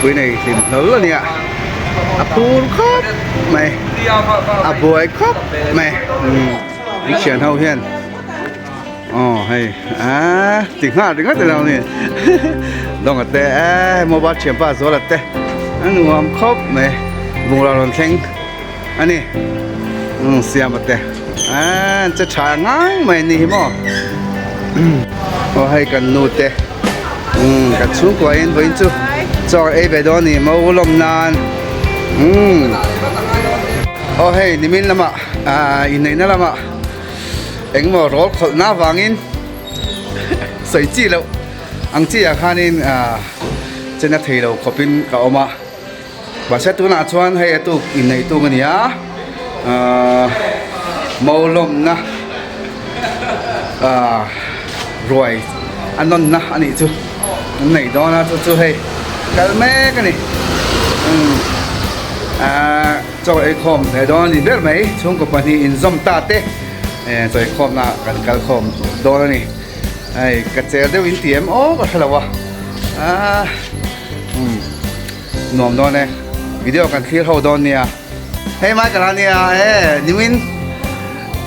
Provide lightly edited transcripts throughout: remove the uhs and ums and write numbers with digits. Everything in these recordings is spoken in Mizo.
Nupui nei hlim hlawl a nia a phur khawp mai a buai khawp mai umm an thian ho hian aw hei aaa ti nghal ringawt ilo ni dawnga te eee mobile thianpa zuala te a nuam khawp mai bungrau rawn thleng a ni umm siama te aaa an che tha ngang mai a ni hi maw aw hei kan nu te. Umm kan chhungkua in vawiin chu chaw ei ve dawn a ni mo lawm nan umm aw hei nimin lamah ah inneihna lamah engemaw rawl khawlh na avangin sawi chi loh ang chi ah khanin ah chena thei lo khawpin ka awm a mahse tunah chuan hei a tuk inneih tuk a ni a ah mo lawmna ah ruai a nawnna a nih chu an neih dawn a chu chu hei kal mek a ni umm ah chaw ei khawm ve dawn a ni ber mai chhungkaw pahnih inzawm ta te eh chaw ei khawmna ah kan kal khawm dawn a ni hei ka cher deuh in ti em aw ka hre lo a ah umm nuam dawn e video kan thlir ho dawn nia. Hei mai ka la nia e nimin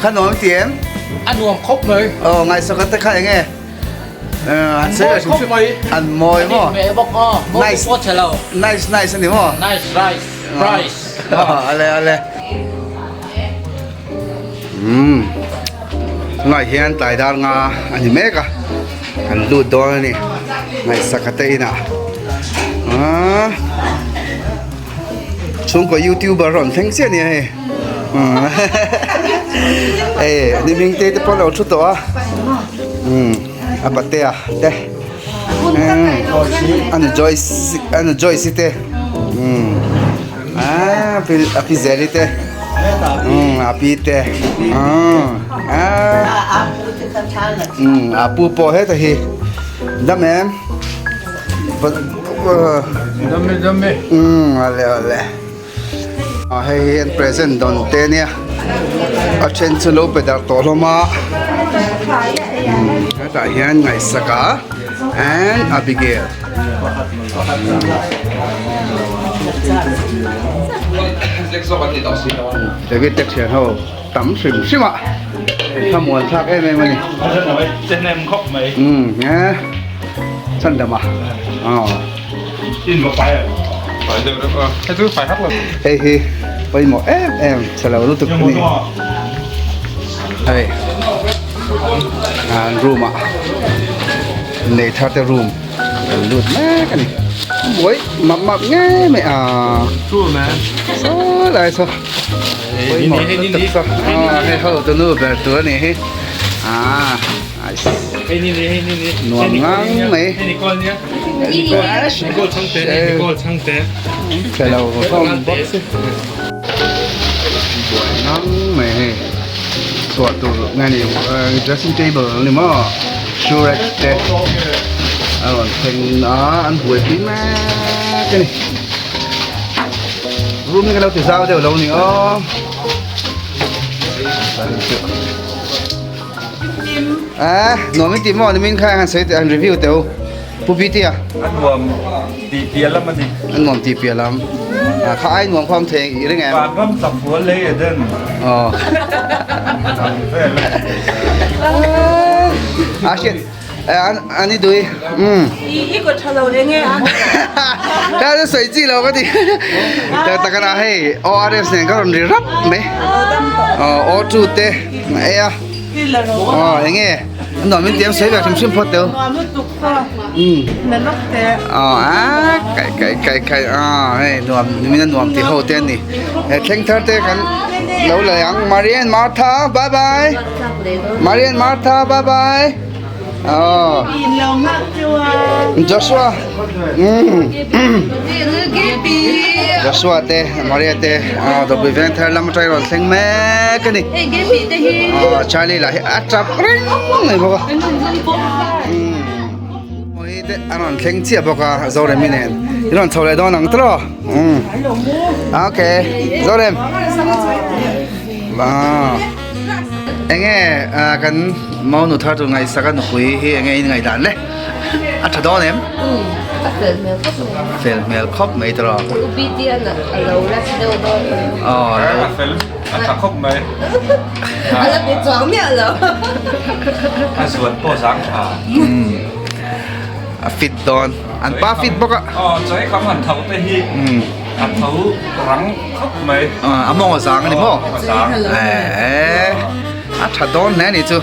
kha nuam ti em? A nuam khawp mai. Aw ngaihsak te kha enge? An mawi khawp mai. An mawi maw? An inhmeh bawk aw. Mawi pawh chhe lo. Nice nice ani maw? Nice rice rice. Ale ale. Umm tunah hian tlai dar nga a ni mek a kan lut dawn a ni ngaihsak te inah aaa. Chhungkaw youtuber rawn thleng chiah nia hei hei ni hming te te pawh lo thu tawh a umm a patea te umm a Joyce a Joyce te umm aaa a pi Zeli te umm a pi te umm aaa umm a pu pawh heta hi dam em. Dame dame. Um ale ale. A hei hi an present dawn te nia. A then chu lo pe dar tawh hlawm a. Hetah hian Ngaihsaka and Abigail. David te thian ho tam hrim hrim a. Thlamuan thlak em em a ni. Um he. Chhan dam a. Aw. In va pai a. Pai deuh deuh a. Hei chu pai hak lo. Hei hi pawimawh em em chhe lo lutuk a ni. Hei an room ah nei thar te room an lut mek a ni. Buai map map ngei mai a. Saw lai saw. Pawimawh lutuk saw. Aw hei ho tu nu ber tur a ni hi. Aa. Nuam ngang mai. Thelo hlawm bawk si. Buai ngang mai hei. Chhuah tur nge ni dressing table ani maw shoe rack te a rawn thleng a an buaipui mek a ni. Room hi ka lo ti zau deuh lo ni aw. Ah, nuam in ti maw nimin kha han sawi han review teh u Pu Bta. A nuam ti piah lam a ni. A nuam ti piah lam. Ah, kha ai nuam khawm thei i ring em? Van ram chak fual lei Eden. Aw. Ah shit. Ani dui. Um. I i ko thalo enge a. Ka chu sawi chi lo ka ti. Tak tak a hei ORS nen ka rawn ri rap mai. Aw O2 te ei a. Aw enge an nuam in tiam sawi ve hrim hrim phawt teu. Um. Aw a kai kai kai kai a hei nuam nimin a nuam ti ho te ani. He thleng thar te kan lo la ang Marian Martha bye bye. Marian Martha bye bye. Aw. Joshua. Joshua te Maria te Dawpui veng thar lam atang rawn thleng mek a ni. Aw Charlie lah hi a tap reng mai bawk a. Hei te a rawn thleng chiah bawk a Zoremi nen. I rawn chho leh dawn ang tawh. Okay Zorem. Enge kan Maunu thar tur ngaihsak a nupui hi enge in ngaihdan le? A tha dawn em? Umm a fel hmel khawp mai. Fel hmel khawp mai tawh. U BTN a lo rest deuh dawn mai. Aw a fel a tha khawp mai. A la pe chuang miah lo. A zuan pawh zang tha. Umm a fit dawn. An pa fit bawk a. Aw chawi kham han tho te hi a tho rang khawp mai. A mawng a zang a ni maw? A mawng a zang. Eeh a tha dawn hle a ni chu.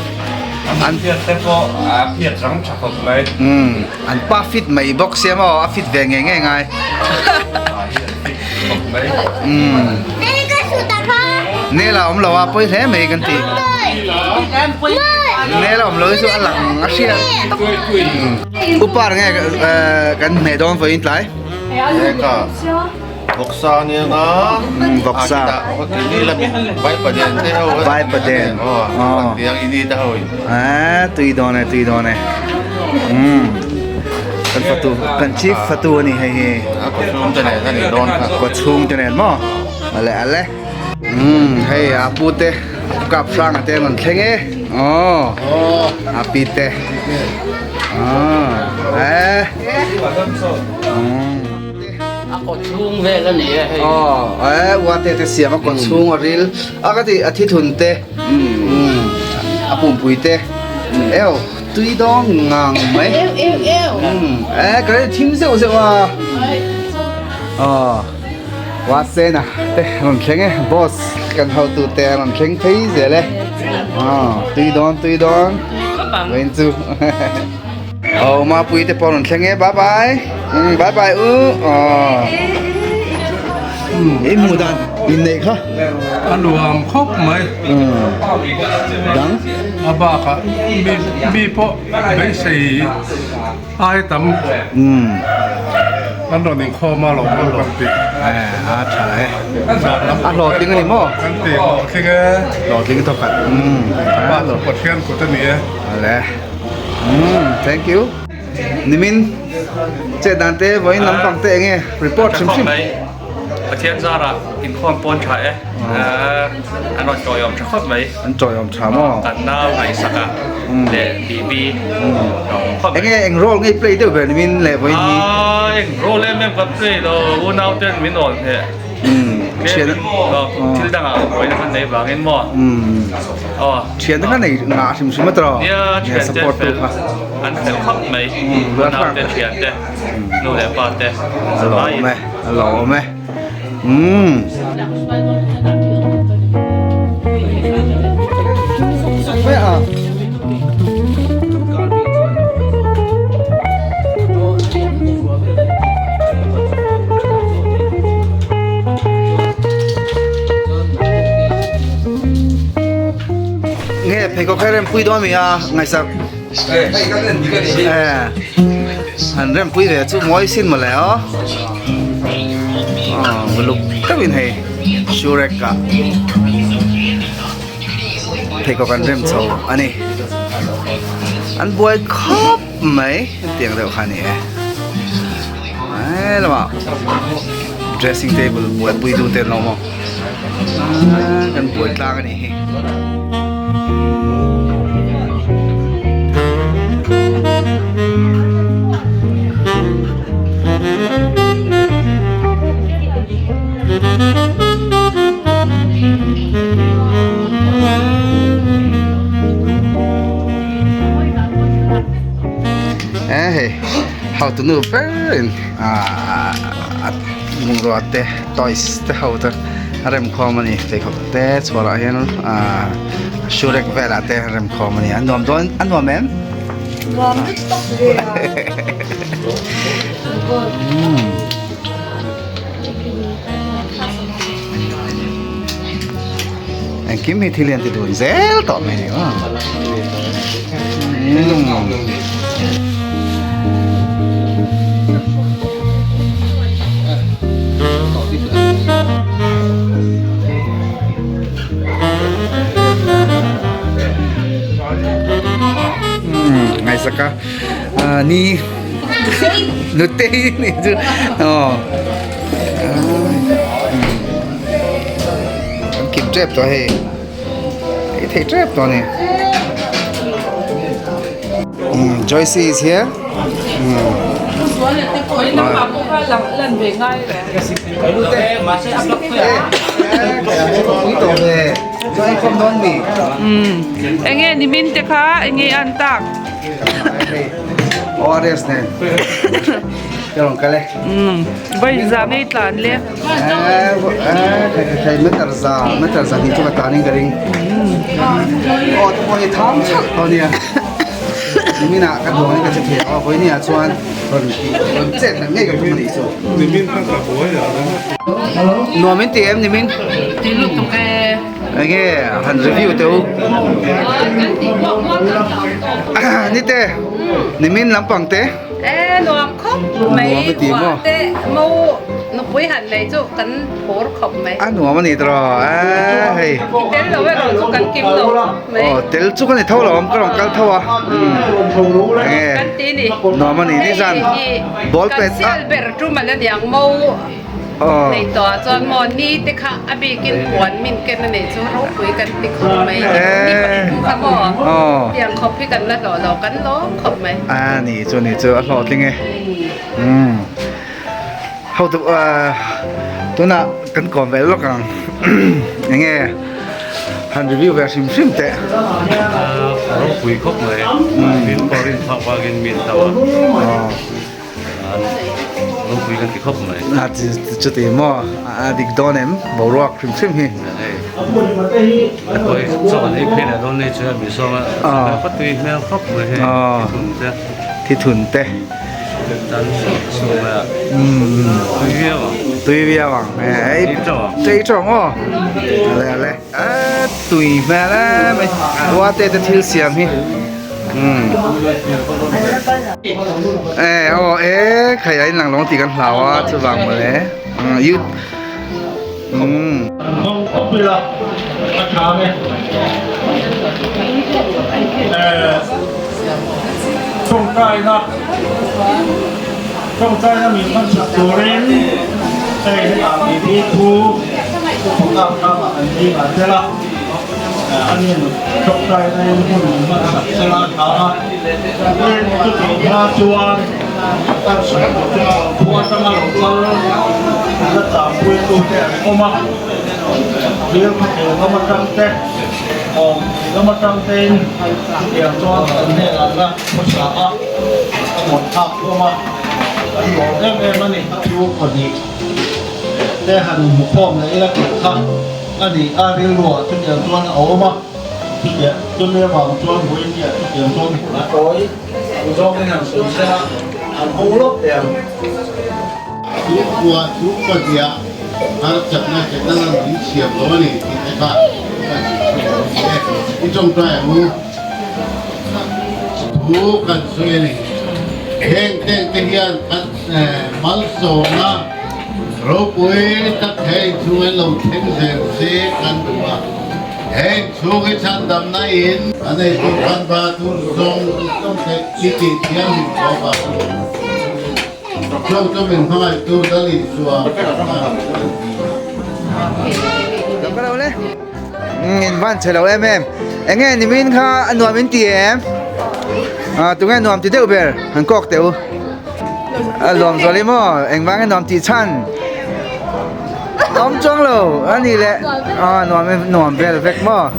An phiat te pawh a phiat rang tha khawp mai. Umm an pa fit mai bawk sia maw a fit ve ngei ngei ngai. Khawp mai. Umm Nela awm lo a pawi hle mai kan ti. Nela awm lo hi chu a lang a hriat tawp. Upa nge kan hmeh dawn vawiin tlai? Eka vawksa ania nga Vawksa ini lami vaipa den te ho Vaipa den aw tiang ini te ho in a tui dawn e tui dawn e kan fatu kan chief fatu ani hei hi a kawchhung te nen ani dawn kha kawchhung te nen maw ale ale hei a pu te kap hrang te an rawn thleng e aw a pi te aw A kaw chhung vel a ni e hei. Aw e uate te siam a kaw chhung a ril a ka ti a thi thun te a pumpui te eo tui dawng ngang mai e ka rin thim zeuh zeuh a aw Wasena te rawn thleng e boss kan hotu te a rawn thleng phei zel e aw tui dawn tui dawn vawiin chu. Aw Mapui te pawh rawn thleng e bye bye umm bye bye u aw umm i hmuh dan inneih kha a nuam khawp mai umm dang a bakah mi mi pawh beisei ai tam umm an rawn inkhawm a lawm pawh kan ti a tha e a hlawhtling a ni maw kan ti hlawhtling e hlawhtling thawkhat umm a Pathian kut a ni e ale Umm thank you. Nimin chet dan te vawiin lampang te enge report hrim hrim. Pathian zarah inkhawm pawn tha e. An rawn tawiawm tha khawp mai. An tawiawm tha maw? Kan nau ngaihsak a leh Bibi khawp mai. Enge eng role nge i play deuh ber nimin leh vawiin hi? Eng role em em ka play lo unau ten min awl hneh. Thian thil dangah vawiin khan nei vangin maw? Aw. Thian te kha nei ngah hrim hrim a tawh. Nia thian te fel an fel khawp mai unau te thian te nu leh pa te a lawm e a lawm e umm. Nge pheikhawk kha rempui dawn mi a ngaihsak han rempui ve chu mawi sin mawle aw aw uluk deuhin hei shoe rack ah pheikhawk an rem chho a ni an buai khawp mai hetiang deuh kha a ni e helamah dressing table buaipui tu te an awm a. Kan buai tlang a nih hi. E hei hautu nu berin ah bungrua te toys te ho te a rem khawm a ni pheikhawk te chhuar ah hian ahh shoe rack velah te a rem khawm a ni a nuam dawn a nuam em? Nuam lutuk ve a Engkim hi thil hian ti dun zel tawh mai ni maw. Ngaihsak a ni nutei ni chu aw an kim tep tawh hei. Ei thei tep tawh a ni. Joyce is here. Enge nimin te kha enge an tak. ORS nen. Ka rawn kal e. Vai za ngei tlan le. Thei meter za meter za hnih chu ka tlan in ka ring. Aw te pawh hi tham chhak tawh ania. Nimin ah ka duang in ka che thei a, vawiin ah chuan rawn rawn chet leh ngei ka tum anih chu. Nimin kha ka buai a reng. Nuam in ti em nimin? Ti lutuk e. Enge han review teh u. Ni te nimin lampang te. E nuam khawp mai uah te mo nupui han nei chu kan phur khawp mai. A nuam a ni tawh a hei. I tel lo erawh chu kan kim lo khawp mai. Aw tel chu ka ni tho lo awm ka rawn kal tho a. Enge Kan ti ni. Nuam a ni ni zan ball pet a. Kan sial ber tum ala niang mo. Nei tawh ah chuan maw ni te kha a bikin puan min ken a neih chu ropui kan ti khawp mai ni pathum kha maw tiang khawp hi kan la hlawh lo kan lawm khawp mai. A ni chu ni chu a hlawhtling e umm ho tu tunah kan kawm ve lawk ang enge han review ve hrim hrim teh. Ropui khawp mai min pawh rin phak vangin min tho a. Ropui kan ti khawp mai. A chuti maw a dik dawn em boruak hrim hrim hi. Koi chaw an ei phei leh dawn nei chuan mi sawm a ka tui hmel khawp mai hei thithun te. Thithun te. Tan suh mai a. Tui viau ang. Tui viau ang. Ei tawng ang. Ei tawng aw. Ale ale. Tui hmel em mai. Uate te thil siam hi. E aw e khai a inlang lawng tih kan hlau a chuvang mawle you um Tawngtaina Tawngtaina min hmansak turin hei hetah mi thu thawkak hrangah an ding a tel a. Anin tawngtaina in hun hmansak sela a tha a, tin chutih hma chuan kan khua atanga lo kal la chahpuitute an awm a, thil khawthel lam atang te, awm lam atang tein chutiang chuan kan hnenah la khawsa a, a rawn thlak hlawm a, kan lawm em em a ni. Chu pahnih te han inhmukhawm leh ila tih kha. A ni, a rilruah chutiang chuan a awm a, chutiang chumi avang chuan Buinia chutiang chuan a tawi ang zawngin han sawi se a, an hung lawk teh ang. Chhungkua chhungkua harsatna Setana min siam lo a ni tih te kha kan hrilhhriat lo a ni e. I tawngtai ang u. Thu kan sawi a ni. Heng tengte hian kan malsawmna. Ropui tak hei chhung an lo thleng zel se kan duh a, heng chhung hi chhandamna in a nei tur kan va tur zawng zawng te i tih thianghlim tawp a, cho chu min hmangaih tu Lal Isua kan ti a. Lo ka lo le. In van chhe lo em em. Enge nimin kha a nuam in ti em? Ah tunge nuam ti deuh ber han kawk teh u. A lawm zual i maw engvang nge nuam tih chhan? Awm chuang lo a ni leh ah nuam nuam vel vek maw?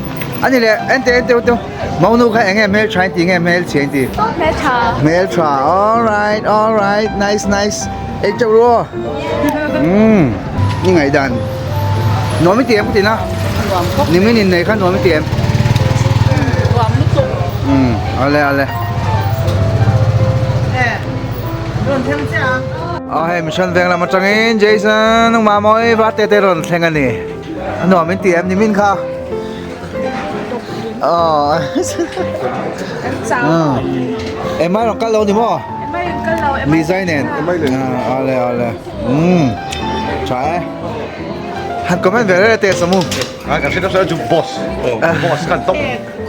A ni leh en teh en teh u teh u Monu kha enge hmel tha in ti nge hmel chhia in ti? Hmel tha. Hmel tha alright alright nice nice ei teuh ru aw. Umm ni ngaihdan nuam i ti em ka ti na? Nuam khawp. Nimin innei kha nuam i ti em? Nuam lutuk. Umm ale ale. Aw hei mission veng lam atangin Jason Mamawi va te te rawn thleng a ni. A nuam in ti em nimin kha? Aw. Emma rawn kal lo ni maw? Mi zai nen. Ale ale. Umm. Tha e. Han comment ve rere teh Samu. Kan hre nasa chu boss. Boss kan top.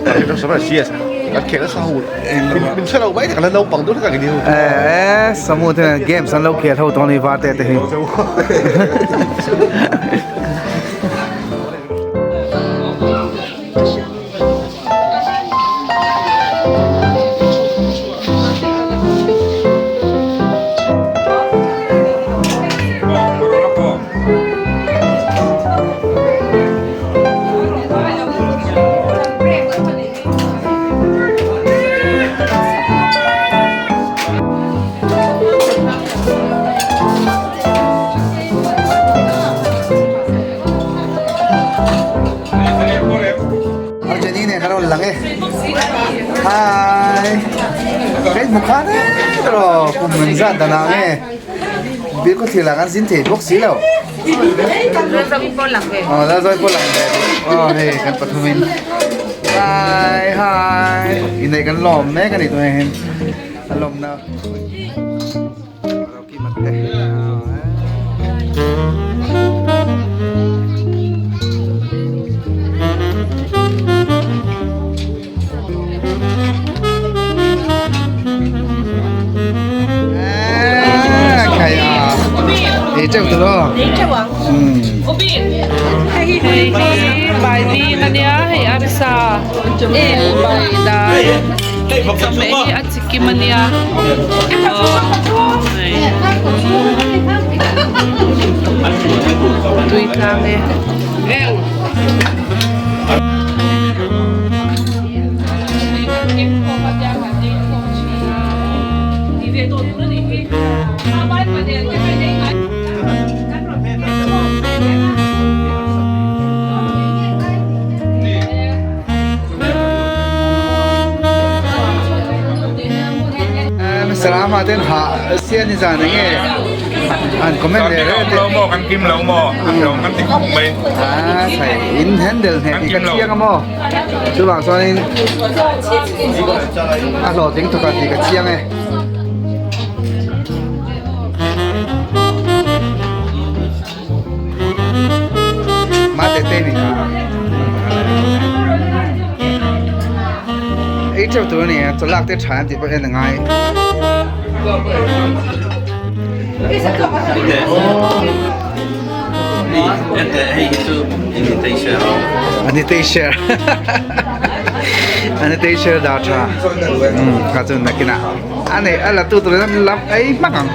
Kan hre nasa CS. Kan khel nasa ho. Min hre lo mai kan la naupang deuh hlek ang ni ho. Eh Samu te games an lo khel ho tawh ni var te te hi. Hi. Cái một khá đấy rồi cùng mình ra Đà Nẵng nghe. Biết có thể là ăn xin thể bốc xí đâu. Ờ ra rồi cô làm về. Ờ hey kan pathumin. Bye hi. Inay kan lom me kan ito hen. Lom na. Hei hi bai bing ania hei arsa bai dai chawhmeh hi a chi kim ania aw hei tui tlang e. Salama ten ha sian ni zan nge an comment le re lo mo kan kim lo mo an lo kan ti khop mai a sai in handle ne ki ka chiang mo chu bang chuan in a lo ding thuka ti ka chiang e ma te te ni ha ei cheu tu ni chu lak te than ti pawh en a ngai Ani te share Ani te share da tha kha chu nakina ani ala tu tu lam lam ei mak ang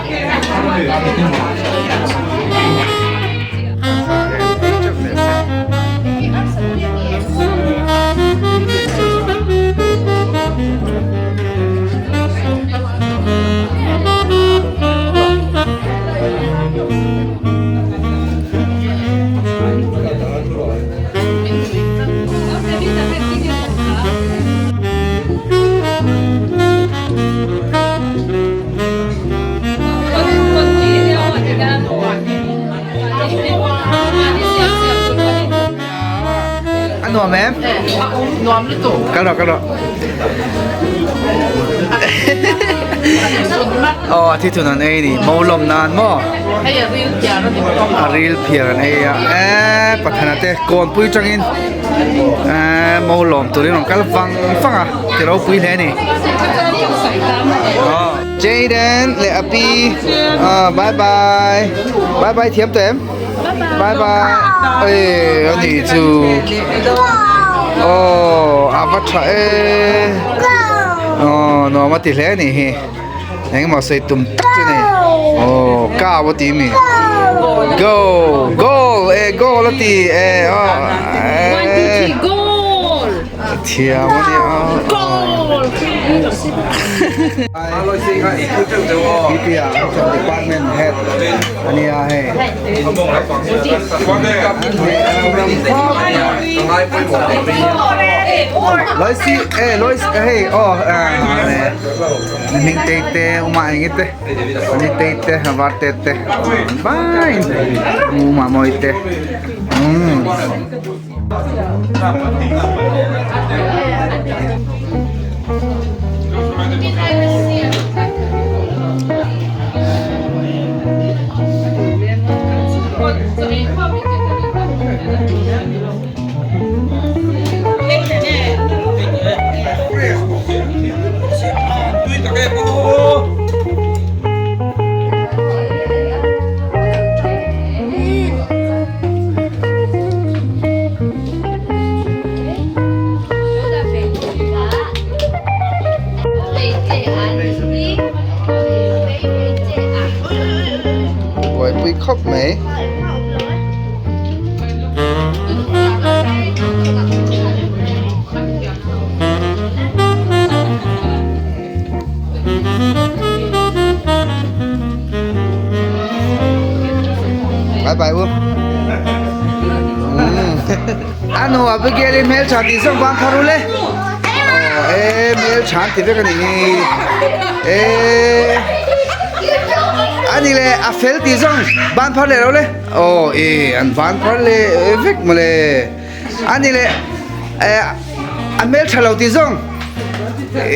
A nuam em? Nuam lutuk. Kal rawh kal rawh. Aw a thithun an ei ni mo lawm nan maw? Hei a ril phiar a ni bawk. A ril phiar an ei a eee Pathana te kawnpui tangin eee mo lawm turin rawn kal vang vang a ti ropui hle a ni. Jayden leh a pi aw bye bye bye bye thiam tawh em? Bye bye ê ani chu aw a va tha e aw nuam a ti hle a nih hi engemaw sawi tum tak chu ni aw cow a ti mi go goal e goal a ti e aw e. Thiam a nia PPR department head a nia hei Loisi e Lois hei aw hming te te uma eng te ani te te var te te vai uma mawi te umm. Buaipui khawp mai. Bye bye u. Anu Abigail i hmeltha tih zawng vang kha ru le. E hmel tha an ti vek a nih hi e a ni le a fel tih zawng ban phar leh lo le aw e an ban phar leh vek mawle a ni le e a hmel tha lo tih zawng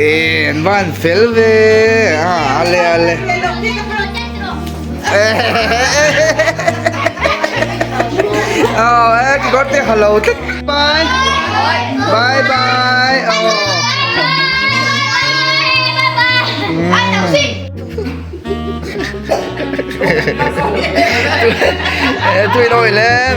e an ban fel ve a a le a le Aw e kekawr te ha lo tlat bye bye bye aw tui lawih le.